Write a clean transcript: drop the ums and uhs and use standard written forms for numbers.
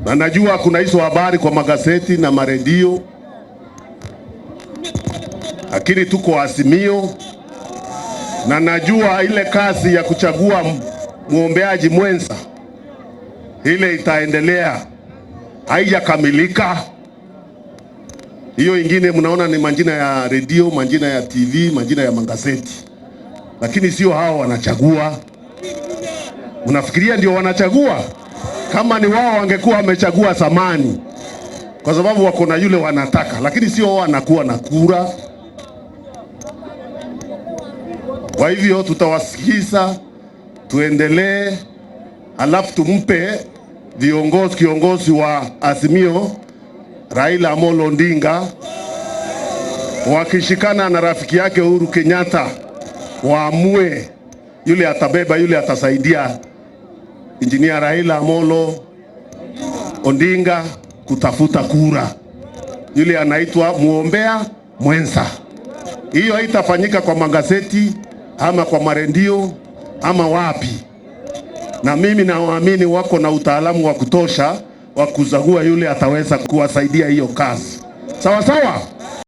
Na najua kuna hizo habari kwa magazeti na maredio, lakini tuko Azimio, na najua ile kazi ya kuchagua mwombeaji mwenza ile itaendelea, haijakamilika. Hiyo ingine mnaona ni majina ya redio, majina ya TV, majina ya magazeti, lakini sio hao wanachagua. Mnafikiria ndio wanachagua? Kama ni wao wangekuwa wamechagua zamani, kwa sababu wako na yule wanataka, lakini sio wao wanakuwa na kura. Kwa hivyo tutawasikiza, tuendelee, alafu tumpe viongozi, kiongozi wa Azimio Raila Amolo Odinga wakishikana na rafiki yake Uhuru Kenyatta waamue yule atabeba, yule atasaidia Injinia Raila Amolo Odinga kutafuta kura, yule anaitwa muombea mwenza. Hiyo haitafanyika kwa magazeti ama kwa maredio ama wapi, na mimi nawaamini wako na utaalamu wa kutosha wa kuzagua yule ataweza kuwasaidia hiyo kazi. Sawa sawa.